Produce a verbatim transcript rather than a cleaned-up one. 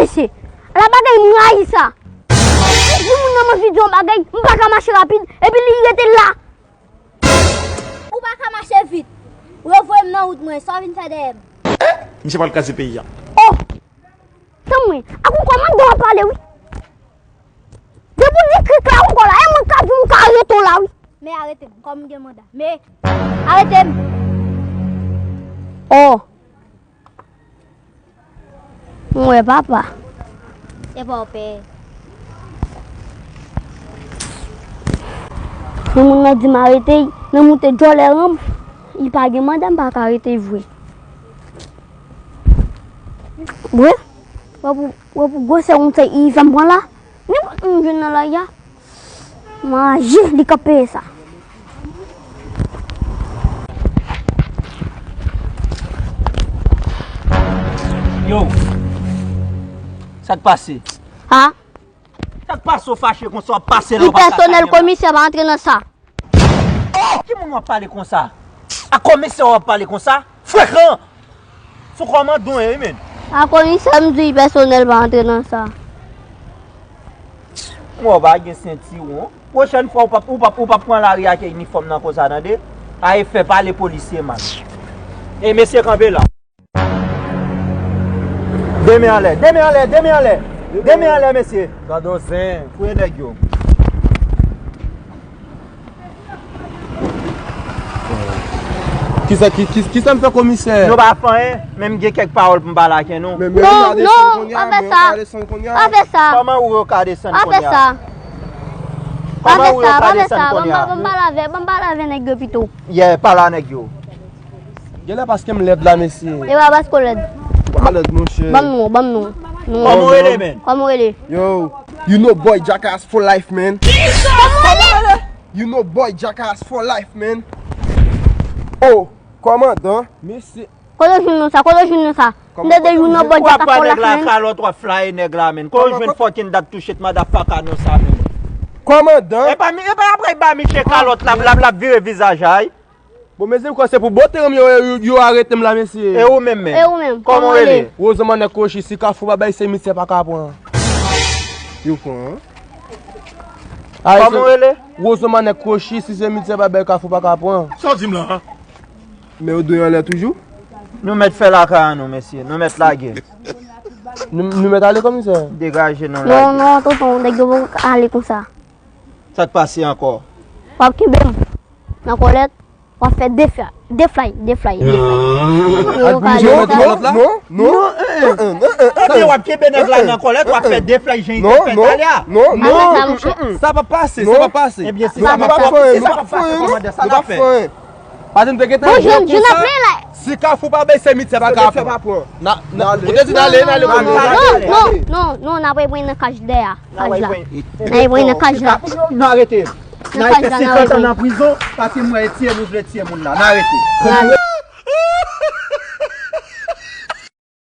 Mesye, ala bagay m rayi sa. Li di moun nan m anvi di yon bagay, m pa ka mache rapid, epi li rete la. Ou pa ka mache vit. Ou voye m nan wout mwen, sa w vin fè dèyè m? Misye pral kraze peyi a. Oh! Tann mwen, ak yon kòmandan w ap pale wi. Depi w di krik la, yon kò la, e mwen k ap di w m ka arete w la wi. Men arete m, kòm m gen manda. Men arete m. Oh. Mwen papa. Se pa w pè. Nan moun nan di m arete, nan moute djòlè ranm, li pa gen manda, m pa ka arete vre. Vre? Wè pou, wè pou gwosè moun sa, li fè m pran la. Nenpòt moun jwenn nan lari a. Manje, li k ap peye sa. Yo, sa k pase? Ha? Sa k pase w fache konsa w ap pase la ou pa ka pèsonèl, komisè pa antre nan sa. Oh! Ki moun w ap pale konsa? A komisè w ap pale konsa? Frekan! Sou kòmandan w ye wi menn. A komisè m di pèsonèl pa antre nan sa. Mwen w pa gen sentiwon. Pwochèn fwa ou p ap ou p ap ou p ap pran lari ak inifòm nan konsa tande. A e fè pale polisye man. E mesye kanpe la. De men anlè, de men anlè, de men anlè. De men anlè mesye. Gade yon zen. Fouye nèg yo. Kisa ki, ki, kisa m fè komisè? Nou pa fè anyen, men m gen kèk pawòl pou m pale ak nou. Men, men nou Non, ka desann non, kounye pa a, fè men nou sa. ka desann kounye a. Pa fè sa. Kòman ou yo ka desann Pa fè kounye a? Sa. Pa Kòman fè ou yo sa. ka Pa fè desann sa. Ban kounye a? ban ban pale avè, ban pale avè nèg yo pito. Yeah, pale a nèg yo. Genlè paske m lèd la mesye. E pa paske w lèd. Ou pa lèd monchè. Ban m non, ban m non. Non. Kòman ou rele men? Kòman w rele? Yo, you know boy jackass for life man. Kòman w rele? You know boy jackass for life man. Oh, kòmandan. Mesye. Kote w jwenn non sa? Kote w jwenn non sa? M tande you know boy W ap jackass pran for nèg life la man. Kalòt, w ap flaye nèg la men. Kote w jwenn fucking dat touchet madafaka non sa men? Kòmandan. Epa epa apre ba misye kalòt la, l ap l ap vire vizaj ay. Bon mezanmi kwè se pou bote m yo, yo, yo arete m la mesye. E ou menm men? E ou menm? Kòman w rele? Wozoman nèg kwochi si Kafou pa bay se mityè pa ka pran. Yo pran. Kòman w rele? Wozoman nèg kwochi si se mityè pa bay Kafou pa ka pran. Sa w di m la? Men yo dwe anlè toujou. Nou mèt fè lakay an nou mesye, nou mèt lage. Nou nou mèt ale komisè. Degaje nou Non, lage. Non, tonton, nèg yo poko ale konsa. Sa k pase ankò? W ap kenbe m nan kòlèt, w ap fè de fla, de flay, de flay, de flay. Ak bouje mèt kalòt la? Non, non. Ebyen w ap kenbe nèg la nan kòlèt, w ap fè de flay jan li te fè talè a. Non, non. Ala sa monchè. Sa p ap pase, sa p ap pase. Ebyen si Nou sa nou pa p ap pase, fè anyen, si nou sa p pa ap fè pase anyen, kòmandan sa nou n p ap ap fè? Fè anyen. Paske m te gentan Bon, di w jèn, jèn ap konsa. plen la. Si Kafou pa bay se mityè pa ka pran. Na, na, ou te di n ale, n ale Non, komisè. non, non, non, non, n ap pran nan kaj dèyè a. Kaj la. N ap pran nan kaj la. Nou arete. N Nan arete kaj la, n senkant an arete. Nan prizon, paske m wè e tiye nou vle tiye moun la. N arete. N ale.